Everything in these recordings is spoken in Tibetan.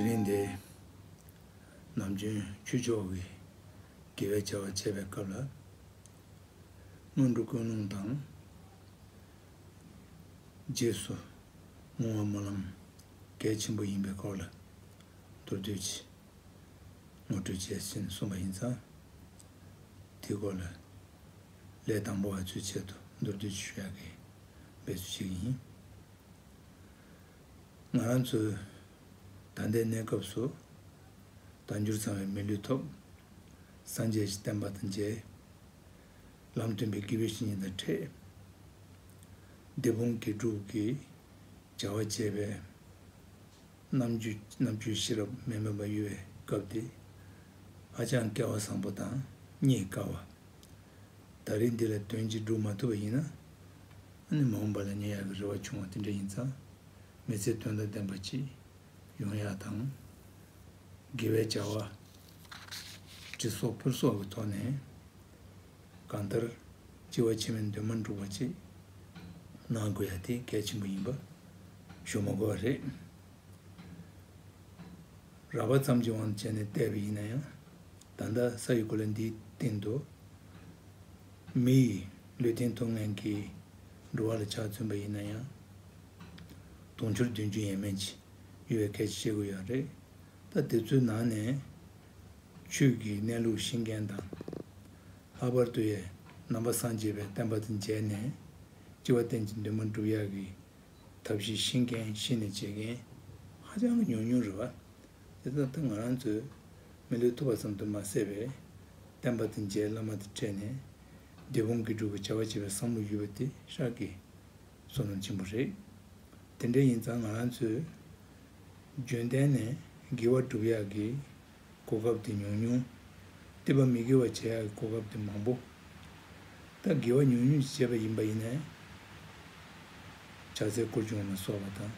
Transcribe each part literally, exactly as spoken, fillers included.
དེ་རིང་འདིར་ནམ་རྒྱུན་ཆོས་ཕྱོགས་ཀྱི་དགེ་བའི་བྱ་བ་བྱེད་པའི་སྐབས་ལ། སྔོན་འགྲོ་ཀུན་སློང་དང་རྗེས་སུ་བསྔོ་བ་སྨོན་ལམ་གལ་ཆེན་པོ་ཡིན་པའི་སྐོར་ལ་མདོར་བསྡུས་ཀྱིས་ངོ་སྤྲོད་བྱས་ཟིན་གསུངས་པ་ཡིན་ཙང་། དེའི་སྐོར་ལ་ལས་དང་པོ་བ་ཚོའི་ཆེད་དུ་མདོར་བསྡུས་ཞུ་ཡག་གི་འབད་རྩོལ་བྱེད་ཀྱི་ཡིན། ང་རང་ཚོའི་ད་ལྟའི་གནས་སྐབས་སུ་དལ་འབྱོར་ཚང་བའི་མི་ལུས་ཐོབ། སངས་རྒྱས་ཀྱི་བསྟན་པ་དང་མཇལ། ལམ་སྟོན་པའི་དགེ་བའི་བཤེས་གཉེན་དང་འཕྲད། སྡིག་སྤོང་དགེ་སྒྲུབ་ཀྱི་བྱ་བ་བྱེད་པའི་རྣམ་འགྱུར་རྣམ་འགྱུར་ཤེས་རབ་མི་དམན་པ་ཡོད་པའི་སྐབས་དེ། ཧ་ཅང་སྐལ་བ་བཟང་པོ་དང་རྙེད་དཀའ་བ། ད་རེས་འདི་ལ་དོན་གཅིག་སྒྲུབ་མ་ཐུབ་པ་ཡིན་ན། ཨ་ནི་མ་འོངས་པ་ལ་རྙེད་ཡག་གི་རེ་བ་བྱུང་བ་དེ་འདྲ་ཡིན་ཙང་། མི་ཚེ་དོན་དང་ལྡན་པ་ཅིག་ཡོང་ཡག་དང་། དགེ་བའི་བྱ་བ་ཅི་སོགས་ཕུལ་སོགས་ཀྱི་ཐོག་ནས་གང་ལྟར་སྐྱེ་བ་ཕྱི་མའི་འདུན་མ་འགྲུབ་པ་ཅིག་གནང་དགོས་ཡག་དེ་གལ་ཆེན་པོ་ཡིན་པ་ཞུ་མ་དགོས་པ་རེད། རགས་པ་ཙམ་གྱི་དབང་དུ་བྱས་ནས་བལྟས་པ་ཡིན་ན་ཡང་། ད་ལྟ་ས་ཡི་གོ་ལ་འདིའི་སྟེང་དུ་མི་ཡི་ལུས་རྟེན་ཐོབ་མཁན་གྱི་འགྲོ་བ་ལ་ཆ་མཚོན་པ་ཡིན་ན་ཡང་། དུང་ཕྱུར་བདུན་ཅུ་ཡས་མས་ཅིག་ཡོད་པའི་སྐད་ཆ་བཤད་དགོས་ཡོད་རེད། ད་དེ་ཚོའི་ནང་ནས་ཆོས་ཀྱི་གནས་ལུགས་ཤེས་མཁན་དང་། ལྷག་པར་དུ་ཡང་ནང་པ་སངས་རྒྱས་པའི་བསྟན་པ་དང་མཇལ་ནས་སྐྱེ་བ་གཏན་གྱི་འདུན་མ་འགྲུབ་ཡག་གི་ཐབས་ཤེས་ཤེས་མཁན་ཤེས་ནས་བྱེད་མཁན་ཧ་ཅང་གི་ཉུང་ཉུང་རེད་བ། དེ་ལྟར་ད་ང་རང་ཚོས་མི་ལུས་ཐོབ་པ་ཙམ་དུ་མ་ཟད་པའི་བསྟན་པ་དང་མཇལ། བླ་མ་དང་འཕྲད་ནས་སྡིག་སྤོང་དགེ་སྒྲུབ་ཀྱི་བྱ་བ་བྱེད་པའི་བསམ་བློ་ཡོད་པ་དེ་ཤག་གི་བསོད་ནམས་ཆེན་པོ་རེད། དེ་འདྲ་ཡིན་ཙང་ང་རང་ཚོས་རྒྱུན་གཏན་ནས་དགེ་བ་སྒྲུབ་ཡག་གི་གོ་སྐབས་དེ་ཉུང་ཉུང་། སྡིག་པ་མི་དགེ་བ་བྱེད་ཡག་གི་གོ་སྐབས་དེ་མང་པོ། ད་དགེ་བ་ཉུང་ཉུང་བྱས་པ་ཡིན་པ་ཡིན་ནའི། ཕྱག་འཚལ་སྐོར་སྦྱོང་ལ་སོགས་པ་དང་།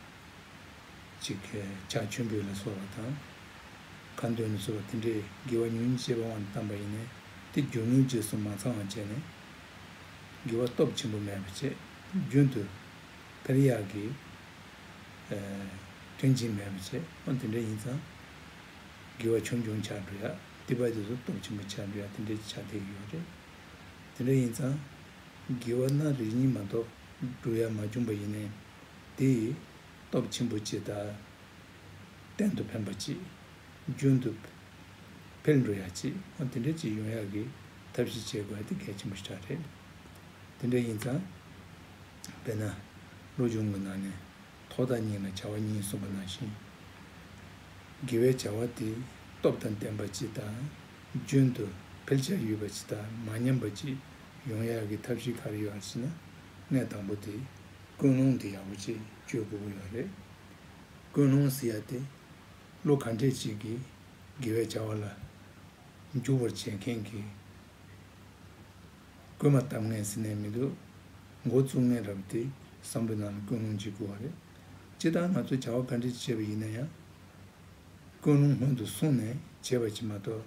ཅིག་ཕྱག་མཆོད་འབུལ་ལ་སོགས་པ་དང་། ཁ་འདོན་ལ་སོགས་པ་དེ་འདྲའི་དགེ་བ་ཉུང་ཉུང་བྱས་པའི་དབང་དུ་བཏང་པ་ཡིན་ནའི། དེ་རྒྱུ་ཉུང་རྗེས་སུ་མ་ཚང་བ་བྱས་ནས། དགེ་བ་སྟོབས་ཆེན་པོ་མེད་པ་བྱས། རྒྱུན་དུ་འཕེལ་ཡག་གི་ཨ་མཐུན་རྐྱེན་མེད་པ་བྱས། འོ་དེ་འདྲ་ཡིན་ཙང་། དགེ་བ་ཆུང་ཆུང་ཆགས་འགྲོ་ཡག་སྡིག་པ་དེ་ཚོ་སྟོབས་ཆེན་པོ་ཆགས་འགྲོ་ཡག་དེ་འདྲ་ཆགས་བསྡད་ཀྱི་ཡོད་རེད། དེ་འདྲ་ཡིན་ཙང་། དགེ་བ་སྣ་རེ་གཉིས་མ་གཏོགས་སྒྲུབ་ཡག་མ་བྱུང་པ་ཡིན་ནའི། དེ་ཡི་སྟོབས་ཆེན་པོ་ཅིག་དང་། གཏན་དུ་ཕན་པ་ཅིག་རྒྱུན་དུ་འཕེལ་འགྲོ་ཡག་ཅིག་འོ་དེ་འདྲ་ཅིག་ཡོང་ཡག་གི་ཐབས་ཤེས་བྱེད་དགོས་ཡག་དེ་གལ་ཆེན་པོ་ཞིག་རེད། དེ་འདྲ་ཡིན་ཙང་། དཔེར་ན། བློ་སྦྱོང་གི་ནང་ནས། ཐོག་མཐའ་གཉིས་ལ་བྱ་བ་གཉིས་གསུངས་པ་ནང་བཞིན། དགེ་བའི་བྱ་བ་དེ་སྟོབས་དང་ལྡན་པ་ཅིག་དང་། རྒྱུན་དུ་འཕེལ་ཆགས་ཡོད་པ་ཅིག་དང་མ་ཉམས་པ་ཅིག་ཡོང་ཡག་གི་ཐབས་ཤེས་ག་རེ་ཡོད་ཟེར་ན། གནས་དང་པོ་དེ་ཀུན་སློང་དེ་ཡག་པོ་ཅིག་བཅོས་དགོས་ཀྱི་ཡོད་རེད། ཀུན་སློང་ཟེར་ཡག་དེ་བློ་ག་འདྲས་ཅིག་གིས་དགེ་བའི་བྱ་བ་ལ་འཇུག་པར་བྱེད་མཁན་གྱི་སྐུལ་མ་བཏབ་མཁན་ཟེར་ནས་མི་འདུག་འགོ་བཙུགས་མཁན་རབ་དེ་བསམ་བློའི་ནང་ལ་ཀུན་སློང་གཅིག་དགོས་པ་རེད། སྤྱིར་བཏང་ང་ཚོས་བྱ་བ་ག་འདྲ་ཞིག་བྱས་པ་ཡིན་ན་ཡང་། ཀུན་སློང་སྔོན་དུ་སོང་ནས་བྱས་པ་ཅིག་མ་གཏོགས།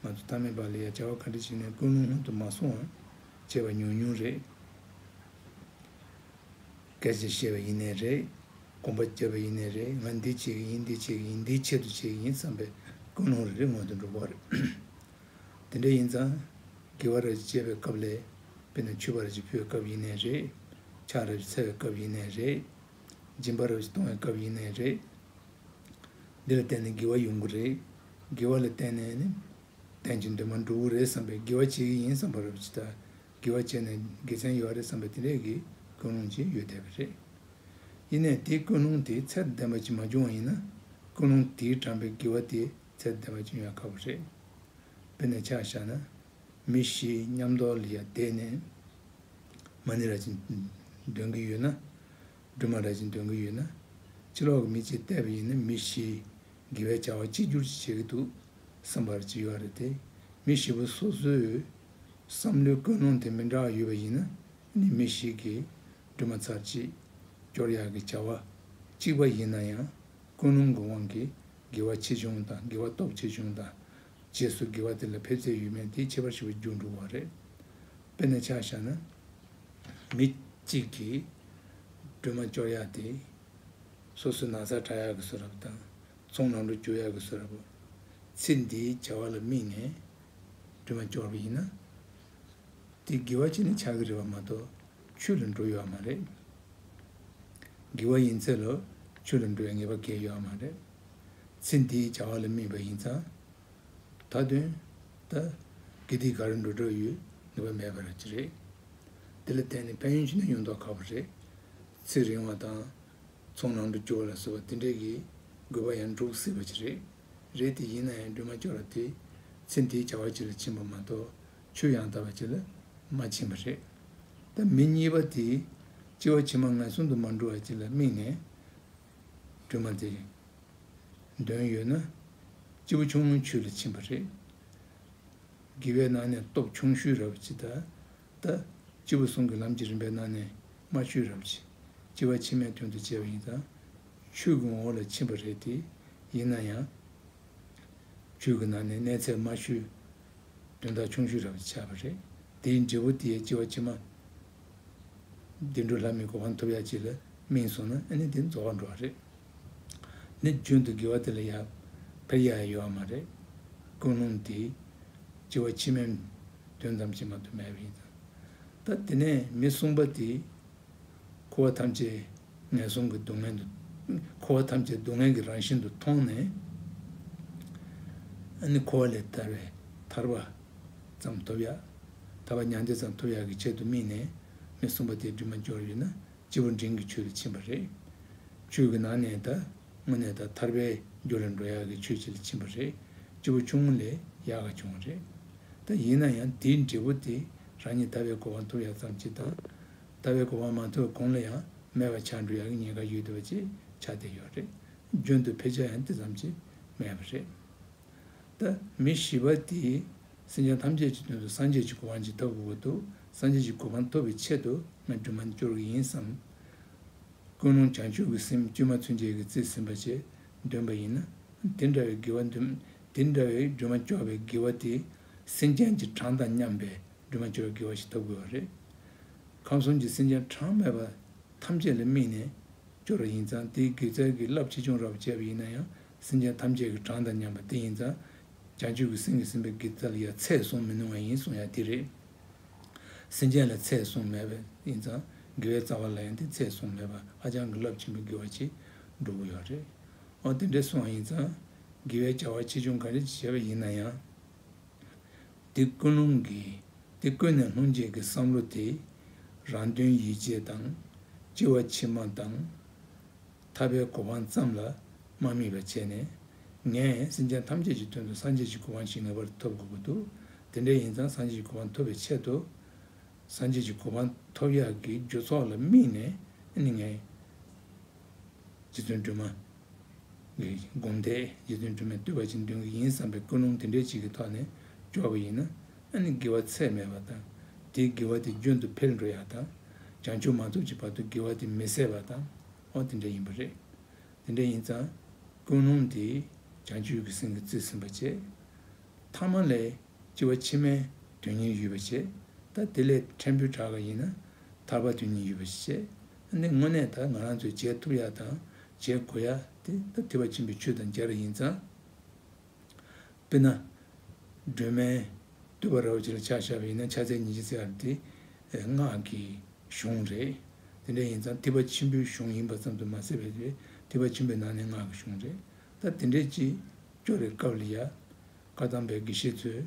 ང་ཚོ་ཐ་མལ་པ་ལ་ཡང་བྱ་བ་ག་འདྲ་ཞིག་ནས་ཀུན་སློང་སྔོན་དུ་མ་སོང་བར་བྱས་པ་ཉུང་ཉུང་རེད། སྐད་ཆ་བཤད་པ་ཡིན་ནའི་རེད། གོམ་པ་རྒྱབ་པ་ཡིན་ནའི་རེད། ང་འདི་བྱེད་ཀྱི་ཡིན། འདི་བྱེད་ཀྱི་ཡིན། འདིའི་ཆེད་དུ་བྱེད་ཀྱི་ཡིན་བསམ་པའི་ཀུན་སློང་རེ་རེ་སྔོན་དུ་འགྲོ་གི་རེད། དེ་འདྲ་ཡིན་ཙང་། དགེ་བ་རེ་བྱེད་པའི་སྐབས་ལ། དཔེར་ན་མཆོད་པ་རེ་ཞིག་ཕུལ་བའི་སྐབས་ཡིན་ནའི་རེད། ཕྱག་རེ་ཞིག་འཚལ་བའི་སྐབས་ཡིན་ནའི་རེད། སྦྱིན་པ་རེ་ཞིག་གཏོང་བའི་སྐབས་ཡིན་ནའི་རེད། འདི་ལ་བརྟེན་ནས་དགེ་བ་ཡོང་གི་རེད། དགེ་བ་ལ་བརྟེན་ནས་ནི། གཏན་གྱི་འདུན་མ་འགྲུབ་ཀྱི་རེད་བསམ་པའི་དགེ་བ་བྱེད་ཀྱི་ཡིན་བསམ་པ་རེ་ཞིག་དང་། དགེ་བ་བྱས་ནས་དགེ་མཚན་ཡོད་རེད་བསམ་པའི་དེ་འདྲས་ཀྱི་ཀུན་སློང་ཅིག་ཡོད་བསྡད་པ་རེད། ཡིན་ནའི་དེའི་ཀུན་སློང་དེ་ཚད་ལྡན་པ་ཅིག་མ་བྱུང་བ་ཡིན་ན། ཀུན་སློང་དེས་དྲངས་པའི་དགེ་བ་དེ་ཚད་ལྡན་པ་ཅིག་ཡོང་ཡག་ཁག་པོ་རེད། དཔེར་ན་ཆ་བཞག་ན། མི་བཞི་མཉམ་དུ་ལ་ཡ་བསྡད་ནས། མ་ཎི་ར་ཅིག་འདོན་གྱི་ཡོད་ན། སྒྲོལ་མ་ར་ཅིག་འདོན་གྱི་ཡོད་ན། ཕྱི་ལོགས་ཀྱི་མི་གཅིག་བལྟས་པ་ཡིན་ན་མི་བཞི་དགེ་བའི་བྱ་བ་གཅིག་གྱུར་ཅིག་བྱེད་ཀྱི་འདུག་བསམ་པ་ར་ཅིག་ཡོད་རེད་དེ། མི་བཞི་པོ་སོ་སོའི་བསམ་བློའི་ཀུན་སློང་དེ་མི་འདྲ་བ་ཡོད་པ་ཡིན་ན། ནི་མི་བཞི་གིས་སྒྲོལ་མ་ཚར་གཅིག་སྐྱོར་ཡག་གི་བྱ་བ་གཅིག་པ་ཡིན་ན་ཡང་། ཀུན་སློང་གི་དབང་གིས་དགེ་བ་ཆེ་ཆུང་དང་། དགེ་བ་སྟོབས་ཆེ་ཆུང་དང་། རྗེས་སུ་དགེ་བ་དེ་ལ་འཕེལ་ཚད་ཡོད་མེད་དེ་ཁྱད་པར་ཞེ་པོ་འབྱུང་འགྲོ་བ་རེད། དཔེར་ན་ཆ་བཞག་ན། མི་གཅིག་གིས་སྒྲོལ་མ་སྐྱོར་ཡག་དེ། སོ་སོའི་ན་ཚ་དྲག་ཡག་གི་བཟོ་འདྲ་དང་། ཚོང་ནང་དུ་འགྱོ་ཡག་གི་བཟོ་འདྲ་པོ། ཚེ་འདིའི་བྱ་བ་ལ་དམིགས་ནས་སྒྲོལ་མ་སྐྱོར་བ་ཡིན་ན། དེ་དགེ་བ་བྱས་ནས་ཆགས་ཀྱི་རེད་པ་མ་གཏོགས་ཆོས་ལ་འགྲོ་ཡོད་མ་རེད། དགེ་བ་ཡིན་ཚད་ལ་ཆོས་ལ་འགྲོ་ཡག་ངེས་པ་གང་ཡང་ཡོད་མ་རེད། ཚེ་འདིའི་བྱ་བ་ལ་དམིགས་པ་ཡིན་ཙང་། ད་དོན་ད་དགེ་སྡིག་ག་རེ་འགྲོ་འགྲོ་ཡོད་ངེས་པ་མེད་པ་ར་ཅི་རེད། དེ་ལ་བརྟེན་ནས་ཕན་ཡོན་ཅི་ནས་ཡོང་མདོག་ཁ་པོ་རེད། ཚེ་རིང་བ་དང་། ཚོང་ནང་དུ་འགྱོ་བ་ལ་སོགས་པ་དེ་འདྲས་ཀྱི་དགོས་པ་ཡང་འགྲུབ་སྲིད་པ་ཅིག་རེད། རེད་དེ་ཡིན་ན་ཡང་སྒྲོལ་མ་སྐྱོར་བ་དེ་ཚེ་འདིའི་བྱ་བ་ཅིག་ལ་ཕྱིན་པ་མ་གཏོགས་ཆོས་ཡང་དག་པ་ཅིག་ལ་མ་ཕྱིན་པ་རེད། ད་མི་གཉིས་པ་དེ་སྐྱེ་བ་ཕྱི་མ་ངན་སོང་དུ་མ་འགྲོ་བ་ཅིག་ལ་དམིགས་ནས་སྒྲོལ་མ་དེ་འདོན་ཡོད་ན་སྐྱེས་བུ་ཆུང་ངུའི་ཆོས་ལ་ཕྱིན་པ་རེད། དགེ་བའི་ནང་ནས་སྟོབས་ཆུང་ཤོས་རབ་ཅིག་དང་། ད་སྐྱེས་བུ་གསུམ་གྱི་ལམ་གྱི་རིམ་པའི་ནང་ནས་དམའ་ཤོས་རབ་ཅིག་སྐྱེ་བ་ཕྱི་མའི་དོན་དུ་བྱས་པ་ཡིན་ཙང་། ཆོས་ཀྱི་ངོ་བོ་ལ་ཕྱིན་པ་རེད་དེ། ཡིན་ན་ཡང་། ཆོས་ཀྱི་ནང་ནས་གནས་ཚད་དམའ་ཤོས། དོན་དག་ཆུང་ཤོས་རབ་ཅིག་ཆགས་པ་རེད། དེའི་འབྲས་བུ་དེ་སྐྱེ་བ་ཕྱི་མ། བདེ་འགྲོ་ལྷ་མིའི་གོ་འཕང་ཐོབ་ཡག་ཅིག་ལ་དམིགས་སོང་ན་ཨ་ནི་དེ་རྫོགས་པར་འགྲོ་བ་རེད། ནི་རྒྱུན་དུ་དགེ་བ་དེ་ལ་ཡང་འཕེལ་ཡག་ཡོད་པ་མ་རེད། ཀུན་སློང་དེ་སྐྱེ་བ་ཕྱི་མའི་དོན་ཙམ་ཞིག་མ་གཏོགས་མེད་པ་ཡིན་ཙང་། ད་དེ་ནས་མི་གསུམ་པ་དེ་འཁོར་བ་ཐམས་ཅད་ངན་སོང་གི་སྡུག་བསྔལ་དུ། འཁོར་བ་ཐམས་ཅད་སྡུག་བསྔལ་གྱི་རང་བཞིན་དུ་མཐོང་ནས། ཨ་ནི་འཁོར་བ་ལས་ཐར་བའི་ཐར་པ་ཙམ་ཐོབ་ཡག་ཐར་པ་མྱང་འདས་ཙམ་ཐོབ་ཡག་གི་ཆེད་དུ་དམིགས་ནས་མི་གསུམ་པ་དེ་སྒྲོལ་མ་སྐྱོར་ཡོད་ན། སྐྱེས་བུ་འབྲིང་གི་ཆོས་ལ་ཕྱིན་པ་རེད། ཆོས་ཀྱི་ནང་ནས་ད་དངོས་གནས་ད་ཐར་པའི་རྒྱུ་ལ་འགྲོ་ཡག་གི་ཆོས་ཅིག་ལ་ཕྱིན་པ་རེད། སྐྱེས་བུ་ཆུང་ངུ་ལས་ཡག་ག་བྱུང་བ་རེད། ད་ཡིན་ན་ཡང་དེའི་འབྲས་བུ་དེ་རང་ཉིད་ཐར་པའི་གོ་འཕང་ཐོབ་ཡག་ཙམ་ཅིག་དང་། ཐར་པའི་གོ་འཕང་མ་ཐོབ་གོང་ལ་ཡང་མེད་པ་ཆགས་འགྲོ་ཡག་གི་ཉེན་ཁ་ཡོད་བསྡད་པ་ཅིག་ཆགས་བསྡད་ཡོད་རེད། རྒྱུན་དུ་འཕེལ་ཆ་ཡང་དེ་ཙམ་ཅིག་མེད་པ་རེད། ད་མི་བཞི་པ་དེས་སེམས་ཅན་ཐམས་ཅད་ཀྱི་དོན་དུ་སངས་རྒྱས་ཀྱི་གོ་འཕང་ཅིག་ཐོབ་དགོས་ཀྱི་འདུག་སངས་རྒྱས་ཀྱི་གོ་འཕང་ཐོབ་པའི་ཆེད་དུ་ང་སྒྲོལ་མ་སྐྱོར་གྱི་ཡིན་བསམ། ཀུན་སློང་བྱང་ཆུབ་ཀྱི་སེམས་བཅོས་མ་ཚུན་ཆད་ཀྱི་རྩིས་ཟིན་པ་བྱས་འདོན་པ་ཡིན་ན། དེ་འདྲ་བའི་དགེ་བ་འདོན། དེ་འདྲ་བའི་སྒྲོལ་མ་སྐྱོར་བའི་དགེ་བ་དེ་སེམས་ཅན་གྱི་གྲངས་དང་མཉམ་པའི་སྒྲོལ་མ་སྐྱོར་བའི་དགེ་བ་ཞིག་ཐོབ་དགོས་པ་རེད། ཁམས་གསུམ་གྱི་སེམས་ཅན་གྲངས་མེད་པ་ཐམས་ཅད་ལ་དམིགས་ནས་སྐྱོར་བ་ཡིན་ཙང་། དེའི་དགེ་རྩ་གི་རླབས་ཆེ་ཆུང་རབ་བྱས་པ་ཡིན་ན་ཡང་སེམས་ཅན་ཐམས་ཅད་ཀྱི་གྲངས་དང་མཉམ་པ་དེ་ཡིན་ཙང་། བྱང་ཆུབ་ཀྱི་སེམས་ཀྱིས་ཟིན་པའི་དགེ་རྩ་ལ་ཡང་ཚད་གསུམ་མི་གནང་བ་ཡིན་གསུང་ཡ་དེ་རེད། སེམས་ཅན་ལ་ཚད་གསུམ་མེད་པ་ཡིན་ཙང་། དགེ་བའི་རྩ་བ་ལ་ཡང་དེ་ཚད་གསུམ་མེད་པ་ཧ་ཅང་གི་རླབས་ཆེན་པོའི་དགེ་བ་ཅིག་འགྲོ་གི་ཡོད་རེད། འོ་དེ་འདྲ་སོང་བ་ཡིན་ཙང་། དགེ་བའི་བྱ་བ་ཆེ་ཆུང་ག་རེ་བྱས་པ་ཡིན་ན་ཡང་། དེ་ཀུན་སློང་གི། དེ་ཀུན་ནས་སློང་བྱེད་ཀྱི་བསམ་བློ་དེ། རང་དོན་ཡིད་བྱེད་དང་། སྐྱེ་བ་ཕྱི་མ་དང་། ཐར་པའི་གོ་འཕང་ཙམ་ལ་མ་དམིགས་པ་བྱས་ནས། ངས་སེམས་ཅན་ཐམས་ཅད་ཀྱི་དོན་དུ་སངས་རྒྱས་ཀྱི་གོ་འཕང་ཞིག་ངེས་པར་ཐོབ་དགོས་ཀྱི་འདུག་དེ་འདྲ་ཡིན་ཙང་སངས་རྒྱས་ཀྱི་གོ་འཕང་ཐོབ་པའི་ཆེད་དུ། སངས་རྒྱས་ཀྱི་གོ་འཕང་ཐོབ་ཡག་གི་རྒྱུ་ཚོགས་ལ་དམིགས་ནས་ནི་ངས། རྗེ་བཙུན་སྒྲོལ་མ་གི་སྒོམ་བཟླས། རྗེ་བཙུན་སྒྲོལ་མའི་བསྟོད་པ་ཅིག་འདོན་གྱི་ཡིན་བསམ་པའི་ཀུན་སློང་དེ་འདྲའི་ཅིག་གི་ཐོག་ནས་སྐྱོར་བ་ཡིན་ན། ཨ་ནི་དགེ་བ་ཚད་མེད་པ་དང་། དེའི་དགེ་བ་དེ་རྒྱུན་དུ་འཕེལ་འགྲོ་ཡག་དང་། བྱང་ཆུབ་མ་ཐོབ་ཀྱི་བར་དུ་དགེ་བ་དེ་མི་ཟད་པ་དང་། འོ་དེ་འདྲ་ཡིན་པ་རེད། དེ་འདྲ་ཡིན་ཙང་ཀུན་སློང་དེ་བྱང་ཆུབ་ཀྱི་སེམས་ཀྱིས་རྩིས་ཟིན་པ་བྱས། ཐ་མ་ལས། སྐྱེ་བ་ཕྱི་མའི་དོན་སྙིང་ཡོད་པ་བྱས། ད་དེ་ལས་ཕྲན་བུ་དྲག་ག་ཡིན་ན་ཐར་པ་དོན་སྙིང་ཡོད་པ་ཞིག་བྱས། འདི་དངོས་གནས་ད་ང་རང་ཚོས་བྱེད་ཐུབ་ཡག་དང་བྱེད་དགོས་ཡག་དེ་ད་ཐེག་པ་ཆེན་པོའི་ཆོས་དང་སྦྱར་ཡིན་ཙང་། དཔེར་ན། སྒྲོལ་མའི་བསྟོད་པ་རབ་ཅིག་ལ་ཆ་བཞག་པ་ཡིན་ན་ཕྱག་འཚལ་ཉི་ཤུ་རྩ་ཡར་དེ་སྔགས་ཀྱི་གཞུང་རེད། དེ་འདྲ་ཡིན་ཙང་ཐེག་པ་ཆེན་པོའི་གཞུང་ཡིན་པ་ཙམ་དུ་མ་ཟད་པའི་ཐེག་པ་ཆེན་པོའི་ནང་ནས་སྔགས་ཀྱི་གཞུང་རེད། ད་དེ་འདྲའི་ཅིག་སྐྱོར་བའི་སྐབས་ལ་ཡ། བཀའ་གདམས་པའི་དགེ་བཤེས་ཚོས།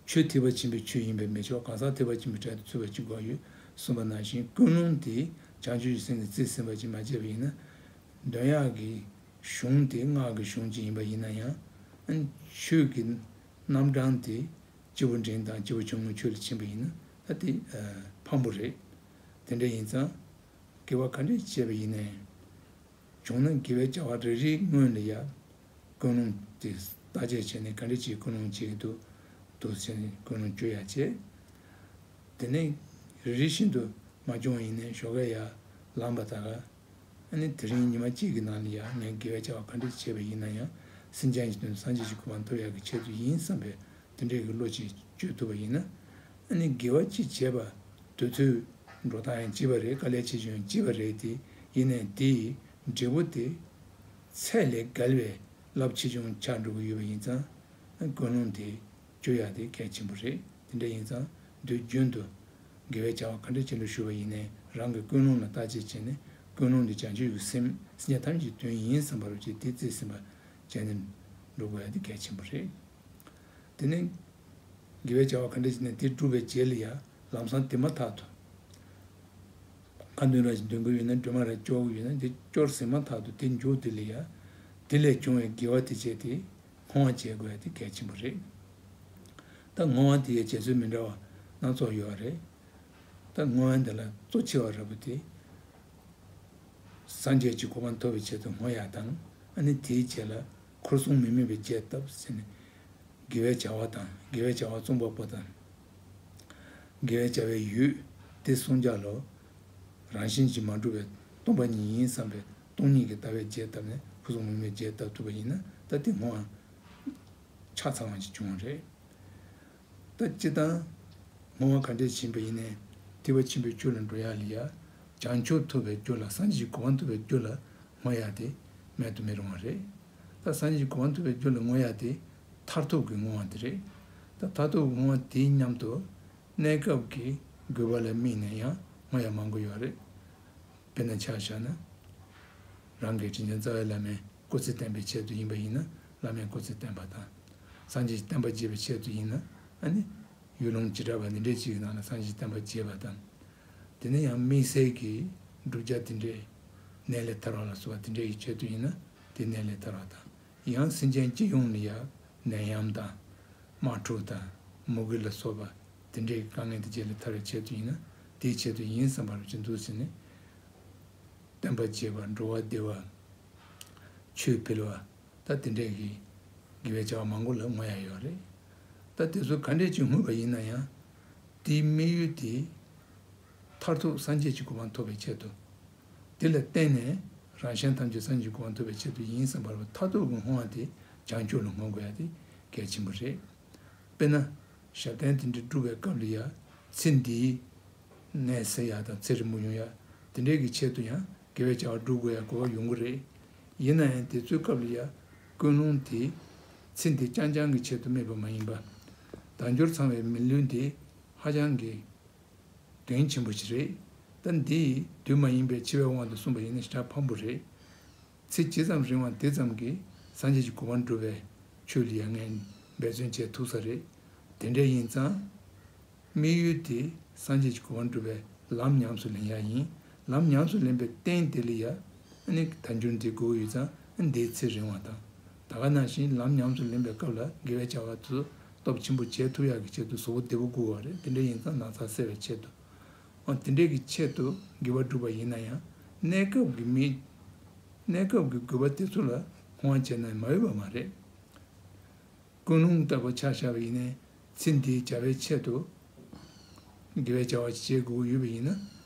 ཆོས་ཐེག་པ་ཆེན་པོའི་ཆོས་ཡིན་པས་མི་ཆོག་གང་ཟག་ཐེག་པ་ཆེན་པོའི་གྲལ་དུ་ཚུད་པ་ཅིག་དགོས་ཡོད་གསུངས་པ་ནང་བཞིན། ཀུན་སློང་དེ་བྱང་ཆུབ་ཀྱི་སེམས་ཀྱིས་རྩིས་ཟིན་པ་ཅིག་མ་བྱས་པ་ཡིན་ན། འདོན་ཡག་གི་གཞུང་དེ་སྔགས་ཀྱི་གཞུང་ཅིག་ཡིན་པ་ཡིན་ན་ཡང་། ཆོས་ཀྱི་རྣམ་གྲངས་དེ་སྐྱེས་བུ་འབྲིང་དང་སྐྱེས་བུ་ཆུང་ངུའི་ཆོས་ལ་ཕྱིན་པ་ཡིན་ན་ད་དེ་ཕངས་པོ་རེད། དེ་འདྲ་ཡིན་ཙང་། དགེ་བ་ག་འདྲས་བྱས་པ་ཡིན་ནའི། བྱུང་ན་དགེ་བའི་བྱ་བ་རེ་རེའི་སྔོན་ལ་ཡ། ཀུན་སློང་དེ་བརྟག་དཔྱད་བྱས་ནས་ག་འདྲས་ཅིག་ཀུན་སློང་བྱེད་ཀྱི་འདུག་འདུག་ཟེར་ནས་ཀུན་སློང་བཅོས་ཡ་བྱས། དེ་ནས་རེ་རེ་བཞིན་དུ་མ་བྱུང་བ་ཡིན་ནའི་ཞོགས་ཀས་ཡར་ལངས་པ་དང་། ཨ་ནི་དེ་རིང་ཉི་མ་གཅིག་གི་ནང་ལ་ཡ་ངས་དགེ་བའི་བྱ་བ་ག་འདྲས་བྱས་པ་ཡིན་ན་ཡང་སེམས་ཅན་གྱི་དོན་དུ་སངས་རྒྱས་ཀྱི་གོ་འཕང་ཐོབ་ཡག་གི་ཆེད་དུ་ཡིན་བསམ་པའི་དེ་འདྲས་ཀྱི་བློ་ཅིག་བཅོས་ཐུབ་པ་ཡིན་ན། ཨ་ནི་དགེ་བ་ཅིག་བྱས་པ་དུས་ཚོད་འགྲོ་སྟངས་ཡང་ལྕི་བ་རེད། དཀའ་ལས་ཆེ་ཆུང་ཡང་ལྕི་བ་རེད་དེ། ཡིན་ནའི་དེའི་འབྲས་བུ་དེ་ ཚད་ལས་བརྒལ་བའི་རླབས་ཆེ་ཆུང་ཆགས་འགྲོ་གི་ཡོད་པ་ཡིན་ཙང་། ཀུན་སློང་དེ་བཅོས་ཡག་དེ་གལ་ཆེན་པོ་རེད། དེ་འདྲ་ཡིན་ཙང་དུས་རྒྱུན་དུ་དགེ་བའི་བྱ་བ་ག་འདྲ་ཅིག་ལ་ཞུགས་པ་ཡིན་ནའི་རང་གི་ཀུན་སློང་ལ་བརྟག་དཔྱད་བྱས་ནས། ཀུན་སློང་དེ་བྱང་ཆུབ་ཀྱི་སེམས་སེམས་ཅན་ཐམས་ཅད་དོན་ཡིན་བསམ་པ་རུ་བྱས་ཏེ་རྩིས་ཟིན་པ་བྱས་ནས་འགྲོ་དགོས་ཡག་དེ་གལ་ཆེན་པོ་རེད། དེ་ནས་དགེ་བའི་བྱ་བ་ག་འདྲ་ཞིག་ནས་དེ་བསྒྲུབས་པའི་རྗེས་ལ་ཡང་ལམ་སང་དེ་མ་ཐག་ཏུ། ཁ་འདོན་ར་ཞིག་འདོན་གྱི་ཡོད་ན། སྒྲོལ་མ་ར་སྐྱོར་གྱི་ཡོད་ན། དེ་སྐྱོར་ཟིན་མ་ཐག་ཏུ་དེ་མཇུག་དེ་ལ་ཡང་དེ་ལས་བྱུང་བའི་དགེ་བ་དེ་བྱས་ཏེ་བསྔོ་བ་བྱེད་དགོས་ཡ་དེ་གལ་ཆེན་པོ་རེད། ད་བསྔོ་བ་དེ་ཡང་བྱེད་ཚུལ་མི་འདྲ་བ་སྣ་ཚོགས་ཡོད་རེད། ད་བསྔོ་བ་འདི་ལ་གཙོ་ཆེ་བ་ར་བུ་དེ། སངས་རྒྱས་ཀྱི་གོ་འཕང་ཐོབ་པའི་ཆེད་དུ་བསྔོ་ཡག་དང་། ཨ་ནི་དེའི་རྗེས་ལ་འཁོར་གསུམ་མི་དམིགས་པའི་རྒྱས་བཏབ་ཟེར་ནས། དགེ་བའི་བྱ་བ་དང་། དགེ་བའི་བྱ་བ་རྩོམ་པ་པོ་དང་། དགེ་བའི་བྱ་བའི་ཡུལ་དེ་གསུམ་ཀ་ལ་རང་བཞིན་གྱིས་མ་གྲུབ་པའི་སྟོང་པ་ཉིད་ཡིན་བསམ་པའི་སྟོང་ཉིད་ཀྱི་ལྟ་བའི་རྗེས་བཏབ་ནས། འཁོར་གསུམ་མི་དམིགས་པའི་རྗེས་བཏབ་ཐུབ་པ་ཡིན་ན། ད་དེ་བསྔོ་བ་ཆ་ཚང་བ་ཞིག་བྱུང་བ་རེད། ད་སྤྱིར་བཏང་བསྔོ་བ་ག་འདྲས་ཕྱིན་པ་ཡིན་ནའི་ཐེག་པ་ཆེན་པོའི་རྒྱུ་ལ་འགྲོ་ཡག་ལ་ཡ། བྱང་ཆུབ་ཐོབ་པའི་རྒྱུ་ལ། སངས་རྒྱས་ཀྱི་གོ་འཕང་ཐོབ་པའི་རྒྱུ་ལ་བསྔོ་ཡག་དེ་མེད་དུ་མི་རུང་བ་རེད། ད་སངས་རྒྱས་ཀྱི་གོ་འཕང་ཐོབ་པའི་རྒྱུ་ལ་བསྔོ་ཡག་དེ་མཐར་ཐུག་གི་བསྔོ་བ་དེ་རེད། ད་མཐར་ཐུག་གི་བསྔོ་བ་དེའི་མཉམ་དུ་གནས་སྐབས་ཀྱི་དགོས་པ་ལ་དམིགས་ནས་ཡང་བསྔོ་ཡག་མང་པོ་ཡོད་རེད། དཔེར་ན་ཆ་བཞག་ན། རང་གི་དྲིན་ཅན་རྩ་བའི་བླ་མའི་སྐུ་ཚེ་བརྟན་པའི་ཆེད་དུ་ཡིན་པ་ཡིན་ན་བླ་མའི་སྐུ་ཚེ་བརྟན་པ་དང་། སངས་རྒྱས་ཀྱི་བསྟན་པ་རྒྱས་པའི་ཆེད་དུ་ཡིན་ན། ཨ་ནི་ཡུལ་ལུང་བྱེ་བྲག་པ་འདི་འདྲའི་ཅིག་གི་ནང་ལ་སངས་རྒྱས་ཀྱི་བསྟན་པ་རྒྱས་པ་དང་། དེ་ནས་ཡང་དམིགས་བསལ་གྱི་བསྒྲུབ་བྱ་དེ་འདྲའི་ནད་ལས་ཐར་བ་ལ་སོགས་པ་དེ་འདྲའི་ཆེད་དུ་ཡིན་ན་དེ་ནད་ལས་ཐར་བ་དང་། ཡང་སེམས་ཅན་སྤྱི་ཡོངས་ལ་ཡང་ནད་ཡམས་དང་། དམག་འཁྲུག་དང་། མུ་གེ་ལ་སོགས་པ་དེ་འདྲའི་དཀའ་ངལ་དེ་རྗེས་ལ་ཐར་བའི་ཆེད་དུ་ཡིན་ན་དེའི་ཆེད་དུ་ཡིན་བསམ་པ་རུ་ཅིག་འདུག་ཟེར་ནས། བསྟན་པ་རྒྱས་པ། འགྲོ་བ་བདེ་བ། ཆོས་འཕེལ་བ། ད་དེ་འདྲའི་གི་དགེ་བའི་བྱ་བ་མང་པོ་ལ་བསྔོ་ཡག་ཡོད་རེད། ད་དེ་ཚོ་ག་འདྲས་ཅིག་བསྔོས་པ་ཡིན་ན་ཡང་། དེའི་དམིགས་ཡུལ་དེ་མཐར་ཐུག་སངས་རྒྱས་ཀྱི་གོ་འཕང་ཐོབ་པའི་ཆེད་དུ། དེ་ལ་བརྟེན་ནས་རང་གཞན་ཐམས་ཅད་སངས་རྒྱས་ཀྱི་གོ་འཕང་ཐོབ་པའི་ཆེད་དུ་ཡིན་བསམ་པ་རུ་མཐར་ཐུག་གི་བསྔོ་བ་དེ་བྱང་ཆུབ་ལ་བསྔོ་དགོས་ཡག་དེ་གལ་ཆེན་པོ་རེད། དཔེར་ན། ཞབས་བརྟན་དེ་འདྲ་སྒྲུབ་པའི་སྐབས་ལ་ཡ། ཚེ་འདིའི་ནད་སེལ་ཡག་དང་ཚེ་རིང་པོ་ཡོང་ཡག་དེ་འདྲའི་གི་ཆེད་དུ་ཡང་དགེ་བའི་བྱ་བ་སྒྲུབ་དགོས་ཡག་དགོས་པ་ཡོང་གི་རེད། ཡིན་ན་ཡང་དེ་ཚོའི་སྐབས་ལ་ཡ། ཀུན་སློང་དེ་ཚེ་འདི་རྐྱང་རྐྱང་གི་ཆེད་དུ་དམིགས་པ་མ་ཡིན་པ། དལ་འབྱོར་ཚང་བའི་མི་ལུས་འདི་ཧ་ཅང་གི་དོན་ཆེན་པོ་ཞིག་རེད། ད་འདི་དུས་མ་ཡིན་པའི་འཆི་བའི་དབང་དུ་སོང་པ་ཡིན་ན་ཞེ་དྲག་ཕངས་པོ་རེད། ཚེ་ཇི་ཙམ་རིང་བ་དེ་ཙམ་གྱིས་སངས་རྒྱས་ཀྱི་གོ་འཕང་སྒྲུབ་པའི་ཆོས་ལ་ཡང་ངས་འབད་བརྩོན་བྱེད་ཐུབ་ས་རེད། དེ་འདྲ་ཡིན་ཙང་། དམིགས་ཡུལ་དེ་སངས་རྒྱས་ཀྱི་གོ་འཕང་སྒྲུབ་པའི་ལམ་ཉམས་སུ་ལེན་ཡག་ཡིན། ལམ་ཉམས་སུ་ལེན་པའི་རྟེན་དེ་ལ་ཡ། ཨ་ནི་དལ་འབྱོར་འདི་དགོས་ཡོད་ཙང་། ཨ་ནི་འདིའི་ཚེ་རིང་བ་དང་། ད་ག་ནང་བཞིན་ལམ་ཉམས་སུ་ལེན་པའི་སྐབས་ལ་དགེ་བའི་བྱ་བ་ཚོ་སྟོབས་ཆེན་པོ་བྱེད་ཐུབ་ཡག་གི་ཆེད་དུ་གཟུགས་པོ་བདེ་པོ་དགོས་པ་རེད། དེ་འདྲ་ཡིན་ཙང་ན་ཚ་སེལ་བའི་ཆེད་དུ། འོ་དེ་འདྲའི་གི་ཆེད་དུ་དགེ་བ་བསྒྲུབས་པ་ཡིན་ན་ཡང་། གནས་སྐབས་ཀྱི་མི། གནས་སྐབས་ཀྱི་དགོས་པ་དེ་ཚོ་ལ་བསྔོ་བ་བྱས་ན་མ་འོས་པ་མ་རེད། ཀུན་སློང་ལྟ་བུ་ཆ་བཞག་པ་ཡིན་ནའི། ཚེ་འདིའི་བྱ་བའི་ཆེད་དུ་དགེ་བའི་བྱ་བ་ཞིག་བྱེད་དགོས་ཀྱི་ཡོད་པ་ཡིན་ན།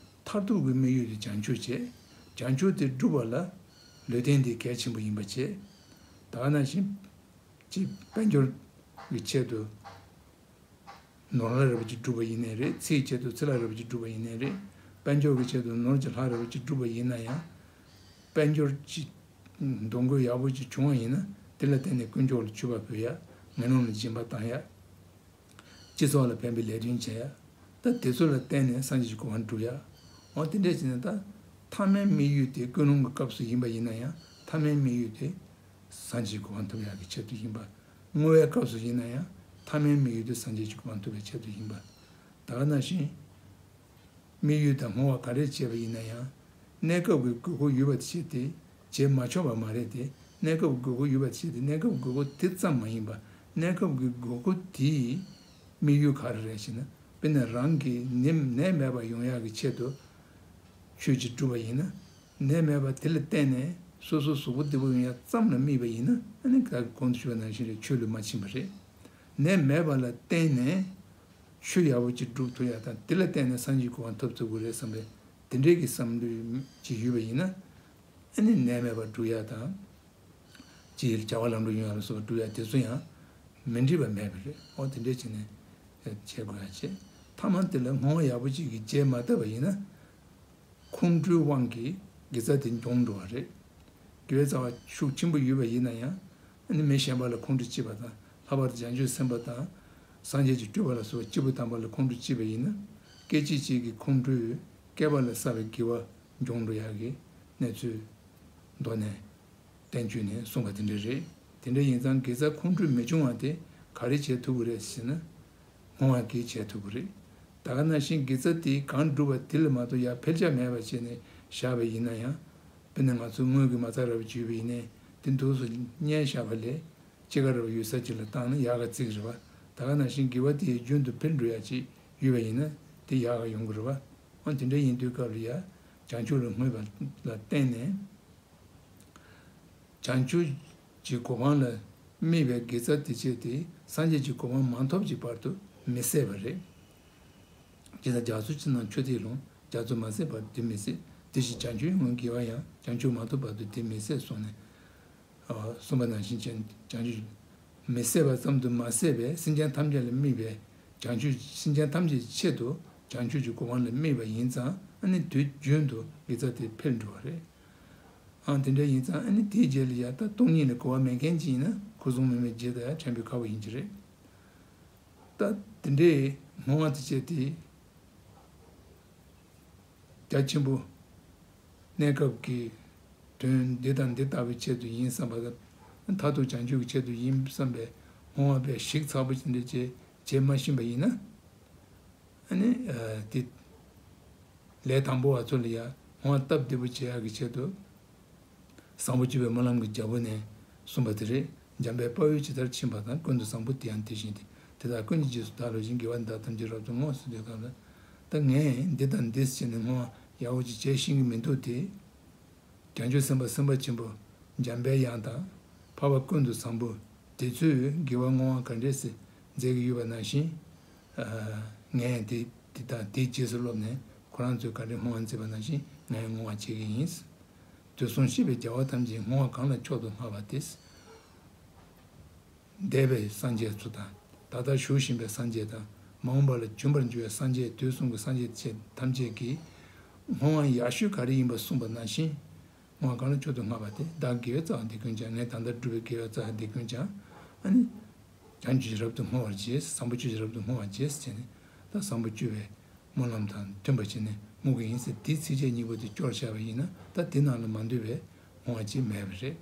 མཐར་ཐུག་གི་དམིགས་ཡུལ་དེ་བྱང་ཆུབ་བྱེད། བྱང་ཆུབ་དེ་བསྒྲུབ་པ་ལ་ལུས་རྟེན་དེ་གལ་ཆེན་པོ་ཡིན་པ་བྱེད། ད་ག་ནང་བཞིན་གྱི་དཔལ་འབྱོར་གྱི་ཆེད་དུ་ནོར་ལྷ་རིལ་བུ་ཅིག་བསྒྲུབས་པ་ཡིན་ནའི་རེད། ཚེའི་ཆེད་དུ་ཚེ་ལྷ་རིལ་བུ་ཅིག་བསྒྲུབས་པ་ཡིན་ནའི་རེད། དཔལ་འབྱོར་གྱི་ཆེད་དུ་ནོར་གྱི་ལྷ་རིལ་བུ་ཅིག་བསྒྲུབས་པ་ཡིན་ན་ཡང་། དཔལ་འབྱོར་གྱི་གདོང་གོས་ཡག་པོ་ཅིག་བྱུང་བ་ཡིན་ན། དེ་ལ་བརྟེན་ནས་དཀོན་མཆོག་ལ་མཆོད་པ་ཕུལ་ཡ། ངན་སློང་ལ་སྦྱིན་པ་བཏང་ཡ། སྤྱི་ཚོགས་ལ་ཕན་པའི་ལས་དོན་བྱེད་ཡ། ད་དེ་ཚོ་ལ་བརྟེན་ནས་སངས་རྒྱས་ཀྱི་གོ་འཕང་སྒྲུབ་ཡ། འོ་དེ་འདྲས་བྱས་ནས། ད་མཐའ་མའི་དམིགས་ཡུལ་དེ་ཀུན་སློང་གི་སྐབས་སུ་ཡིན་པ་ཡིན་ན་ཡང་། མཐའ་མའི་དམིགས་ཡུལ་དེ་སངས་རྒྱས་ཀྱི་གོ་འཕང་ཐོབ་ཡག་གི་ཆེད་དུ་ཡིན་པ། བསྔོ་བའི་སྐབས་སུ་ཡིན་ན་ཡང་། མཐའ་མའི་དམིགས་ཡུལ་དེ་སངས་རྒྱས་ཀྱི་གོ་འཕང་ཐོབ་པའི་ཆེད་དུ་ཡིན་པ། ད་ག་ནང་བཞིན། དམིགས་ཡུལ་དང་བསྔོ་བ་ག་རེ་བྱས་པ་ཡིན་ན་ཡང་། གནས་སྐབས་ཀྱི་དགོས་མཁོ་ཡོད་པ་བྱས་ཏེ་བྱེད་མ་ཆོག་པ་མ་རེད་དེ། གནས་སྐབས་ཀྱི་དགོས་མཁོ་ཡོད་པ་བྱས་ཏེ། གནས་སྐབས་ཀྱི་དགོས་མཁོ་དེ་ཙམ་མ་ཡིན་པ། གནས་སྐབས་ཀྱི་དགོས་མཁོ་དེའི་དམིགས་ཡུལ་ག་རེ་རེད་ཟེར་ན། དཔེར་ན་རང་གི་ནད་ནད་མེད་པ་ཡོང་ཡག་གི་ཆེད་དུ་ཆོས་ཅིག་བསྒྲུབས་པ་ཡིན་ན། ནད་མེད་པ་དེ་ལ་བརྟེན་ནས་སོ་སོ་གཟུགས་པོ་བདེ་པོ་ཡོང་ཡག་ཙམ་ལ་དམིགས་པ་ཡིན་ན། ཨ་ནི་ད་གོང་དུ་ཞུས་པ་ནང་བཞིན་རེད། ཆོས་ལ་མ་ཕྱིན་པ་རེད། ནད་མེད་པ་ལ་བརྟེན་ནས། ཆོས་ཡག་པོ་ཅིག་སྒྲུབ་ཐུབ་ཡ་དང་། དེ་ལ་བརྟེན་ནས་སངས་རྒྱས་གོ་འཕང་ཐོབ་ཐུབ་ཀྱི་རེད་བསམ་པའི་དེ་འདྲའི་གི་བསམ་བློ་ཅིག་ཡོད་པ་ཡིན་ན། ཨ་ནི་ནད་མེད་པར་འགྲུབ་ཡ་དང་། ཅིག་བྱ་བ་ལམ་འགྲོ་ཡོང་ཡ་ལ་སོགས་པ་སྒྲུབ་ཡ་དེ་ཚོ་ཡང་མི་འགྲིག་པ་མེད་པ་རེད། འོ་དེ་འདྲས་བྱས་ནས་བྱེད་དགོས་ཡ་བྱེད། མཐའ་མ་དེ་ལ་བསྔོ་བ་ཡག་པོ་ཅིག་གི་རྗེས་མ་བཏབ་པ་ཡིན་ན། ཁོང་ཁྲོའི་དབང་གིས་དགེ་རྩ་དེ་འཇོམས་འགྲོ་བ་རེད། དགེ་བའི་རྩ་བ་ཤུགས་ཆེན་པོ་ཡོད་པ་ཡིན་ན་ཡང་། ཨ་ནི་མི་གཞན་པ་ལ་ཁོང་ཁྲོ་སྐྱེས་པ་དང་། ལྷག་པར་དུ་བྱང་ཆུབ་སེམས་དཔའ་དང་། སངས་རྒྱས་ཀྱི་སྤྲུལ་པ་ལ་སོགས་པ་སྐྱེས་བུ་དམ་པ་ལ་ཁོང་ཁྲོ་སྐྱེས་པ་ཡིན་ན། སྐད་ཅིག་གཅིག་གིས་ཁོང་ཁྲོས་བསྐལ་པ་ལ་བསགས་པའི་དགེ་བ་འཇོམས་འགྲོ་ཡག་གི་གནས་ཚུལ་མདོ་ནས། བསྟན་བཅོས་ནས་གསུངས་པ་དེ་འདྲ་རེད། དེ་འདྲ་ཡིན་ཙང་དགེ་རྩ་ཁོང་ཁྲོས་མི་འབྱུང་བ་དེ་ག་རེ་བྱེད་ཐུབ་ཀྱི་རེད་ཟེར་ན། བསྔོ་བ་གིས་བྱེད་ཐུབ་ཀྱི་རེད། ད་ག་ནང་བཞིན་དགེ་རྩ་དེ་གང་བསྒྲུབས་པ་དེ་ལ་མ་གཏོགས་ཡར་འཕེལ་ཆ་མེད་པ་བྱས་ནས་བཞག་པ་ཡིན་ན་ཡང་། དཔེར་ན་ང་ཚོ་དངུལ་གྱི་མ་རྩ་ར་བ་ཅིག་ཡོད་པ་ཡིན་ནའི་དེ་འདུག་སེ་བསྙལ་བཞག་པ་ལས། སྐྱེད་ཀ་ར་བ་ཡོད་ས་ཅིག་ལ་བཏང་ན་ཡག་ག་བརྩི་གི་རེད་བ། ད་ག་ནང་བཞིན་དགེ་བ་དེ་རྒྱུན་དུ་འཕེལ་འགྲོ་ཡག་ཅིག་ཡོད་པ་ཡིན་ན་དེ་ཡག་ག་ཡོང་གི་རེད་བ། འོ་དེ་འདྲ་ཡིན་དུས་སྐབས་ལ་ཡ། བྱང་ཆུབ་ལ་བསྔོས་པ་ལ་བརྟེན་ནས། བྱང་ཆུབ་ཀྱི་གོ་འཕང་ལ་དམིགས་པའི་དགེ་རྩ་དེ་བྱས་ཏེ་སངས་རྒྱས་ཀྱི་གོ་འཕང་མ་ཐོབ་ཀྱི་བར་དུ་མི་ཟད་པ་རེད། ཇི་ལྟར་རྒྱ་མཚོ་ཆུ་ནང་ཆུ་ཐིགས་ལོང་། རྒྱ་མཚོ་མ་ཟད་བར་དུ་དེ་མི་ཟད། དེ་བཞིན་བྱང་ཆུབ་ཀྱི་དགེ་བ་ཡང་བྱང་ཆུབ་མ་ཐོབ་བར་དུ་དེ་མི་ཟད་གསུངས་ནས། ཨ། གསུངས་པ་ནང་བཞིན་བྱང་ཆུབ་མི་ཟད་པ་ཙམ་དུ་མ་ཟད་པའི་སེམས་ཅན་ཐམས་ཅད་ལ་དམིགས་པའི་བྱང་ཆུབ་སེམས་ཅན་ཐམས་ཅད་ཆེད་དུ་བྱང་ཆུབ་ཀྱི་གོ་འཕང་ལ་དམིགས་པ་ཡིན་ཙང་ཨ་ནི་དུས་རྒྱུན་དུ་དགེ་རྩ་དེ་འཕེལ་འགྲོ་བ་རེད། ཨང་། དེ་འདྲ་ཡིན་ཙང་ཨ་ནི་དེའི་རྗེས་ལ་ཡང་ད་སྟོང་ཉིད་ལ་གོ་བ་མེད་མཁན་ཅིག་ཡིན་ན་ཁོ་བཟུང་མེད་མེད་རྗེས་ད་ཡང་དྲན་པའི་ཁ་བོ་ཡིན་གྱི་རེད། ད་དེ་འདྲའི་བསྔོ་བ་དེ་བྱས་ཏེ། རྒྱ་ཆེན་པོ། གནས་སྐབས་ཀྱི་དོན་འདི་དང་འདི་ལྟ་བུའི་ཆེད་དུ་ཡིན་བསམ་པ་དང་། མཐར་ཐུག་བྱང་ཆུབ་ཀྱི་ཆེད་དུ་ཡིན་བསམ་པའི་བསྔོ་བ་དཔེ་ཞིབ་ཚགས་པོ་ཅིག་འདི་བྱས་བྱེད་མ་ཤེས་པ་ཡིན་ན། ཨ་ནི། ཨ། དེ། ལས་དང་པོ་བ་ཚོ་ལ་ཡང་བསྔོ་བ་སྟབས་བདེ་པོ་བྱེད་ཡག་གི་ཆེད་དུ། བཟང་པོ་སྤྱོད་པའི་སྨོན་ལམ་གྱི་རྒྱལ་པོ་ནས་གསུངས་པ་དེ་རེད། འཇམ་དཔལ་དཔའ་བོས་ཇི་ལྟར་ཕྱིན་པ་དང་། ཀུན་ཏུ་བཟང་པོ་དེ་ཡང་དེ་བཞིན་ཏེ། དེ་དག་ཀུན་གྱི་རྗེས་སུ་བདག་སློབ་ཅིང་། དགེ་བ་འདི་དག་ཐམས་ཅད་རབ་ཏུ་བསྔོ་ཟེར་དུས་སྐབས་ལ། ད་ངས་འདི་དང་འདི་ཟེར་ནས་བསྔོ་བ་ཡག་པོ་ཅིག་བྱེད་ཤེས་ཀྱི་མི་འདུག་སྟེ། བྱང་ཆུབ་སེམས་དཔའ་སེམས་དཔའ་ཆེན་པོ་འཇམ་པའི་དབྱངས་དང་། འཕགས་པ་ཀུན་ཏུ་བཟང་པོ་དེ་ཚོས་དགེ་བ་བསྔོ་བ་ག་འདྲས་སེ་མཛད་ཀྱི་ཡོད་པ་ནང་བཞིན། ཨ། ངས་དེ་དེ་དང་དེའི་རྗེས་སུ་སློབ་ནས་ཁོ་རང་ཚོས་ག་འདྲས་བསྔོ་བ་མཛད་པ་ནང་བཞིན་ངས་བསྔོ་བ་བྱེད་ཀྱི་ཡིན། དུས་གསུམ་གཤེགས་པའི་རྒྱལ་བ་ཐམས་ཅད་བསྔོ་བ་གང་ལ་མཆོག་ཏུ་བསྔགས་པ་དེ། འདས་པའི་སངས་རྒྱས་ཚོ་དང་། ད་ལྟ་བཞུགས་བཞིན་པའི་སངས་རྒྱས་དང་། མ་འོངས་པ་ལ་འབྱོན་པར་འགྱུར་བའི་སངས་རྒྱས། དུས་གསུམ་གྱི་སངས་རྒྱས་ཆེ་ཐམས་ཅད་ཀྱིས་བསྔོ་བ་ཡག་ཤོས་ག་རེ་ཡིན་པ་གསུངས་པ་ནང་བཞིན། བསྔོ་བ་གང་ལ་མཆོག་ཏུ་བསྔགས་པ་དེ། བདག་དགེ་བའི་རྩ་བ་འདི་ཀུན་ཀྱང་། ངས་ད་ལྟ་བསྒྲུབས་པའི་དགེ་བའི་རྩ་བ་འདི་ཀུན་ཀྱང་། ཨ་ནི། བྱང་ཆུབ་ཀྱིས་རབ་ཏུ་བསྔོ་བར་བྱེད། བཟང་པོ་སྤྱོད་ཀྱིས་རབ་ཏུ་བསྔོ་བར་བྱེད་ཟེར་ནས། ད་བཟང་པོ་སྤྱོད་པའི་སྨོན་ལམ་དང་མཐུན་པ་བྱས་ནས་བསྔོ་གི་ཡིན་ཟེར། དེའི་ཚིགས་བཅད་གཉིས་པོ་དེ་སྐྱོར་བཞག་པ་ཡིན་ན། ད་དེ་ནང་ལ་མ་འདུས་པའི་བསྔོ་བ་ཅིག་མེད་པ་རེད།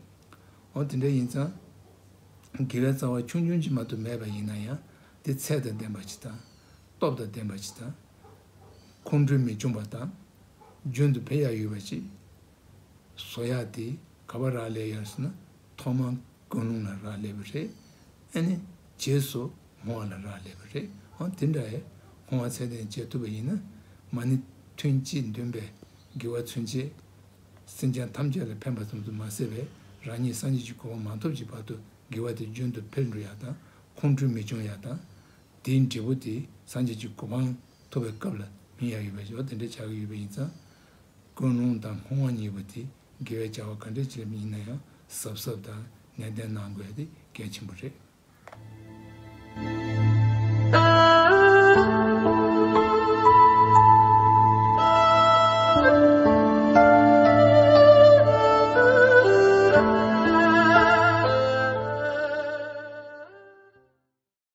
འོ་དེ་འདྲ་ཡིན་ཙང་། དགེ་བའི་རྩ་བ་ཆུང་ཆུང་ཅིག་མ་གཏོགས་མེད་པ་ཡིན་ན་ཡང་། དེ་ཚད་དང་ལྡན་པ་ཅིག་དང་། སྟོབས་དང་ལྡན་པ་ཅིག་དང་། ཁོང་ཁྲོ་མི་འབྱུང་བ་དང་། རྒྱུན་དུ་འཕེལ་ཡག་ཡོད་པ་ཅིག་བཟོ་ཡག་དེ་ག་པར་རག་ལས་ཡོད་ཟེར་ན། ཐོག་མར་ཀུན་སློང་ལ་རག་ལས་པ་རེད། ཨ་ནི་རྗེས་སུ་བསྔོ་བ་ལ་རག་ལས་པ་རེད། འོ་དེ་འདྲ་ཡི་བསྔོ་བ་ཚད་ལྡན་བྱེད་ཐུབ་པ་ཡིན་ན། མ་ཎི་ཐུན་གཅིག་འདོན་པའི་དགེ་བ་ཚུན་ཆད་སེམས་ཅན་ཐམས་ཅད་ལ་ཕན་པ་ཙམ་དུ་མ་ཟད་པའི་རང་ཉིད་སངས་རྒྱས་ཀྱི་གོ་འཕང་མ་ཐོབ་ཀྱི་བར་དུ་དགེ་བ་དེ་རྒྱུན་དུ་འཕེལ་འགྲོ་ཡག་དང་། ཁོང་ཁྲོ་མི་འབྱུང་ཡག་དང་། དེའི་འབྲས་བུ་དེ་སངས་རྒྱས་ཀྱི་གོ་འཕང་ཐོབ་པའི་སྐབས་ལ་སྨིན་ཡག་ཡོད་པ་ཞིག་འོ་དེ་འདྲ་ཆགས་ཀྱི་ཡོད་པ་ཡིན་ཙང་། ཀུན་སློང་དང་བསྔོ་བ་གཉིས་པོ་དེ་དགེ་བའི་བྱ་བ་ག་འདྲ་ཅིག་ལ་ཡིན་ན་ཡང་གཟབ་གཟབ་དང་ནན་ཏན་གནང་དགོས་ཡག་དེ་གལ་ཆེན་པོ་རེད།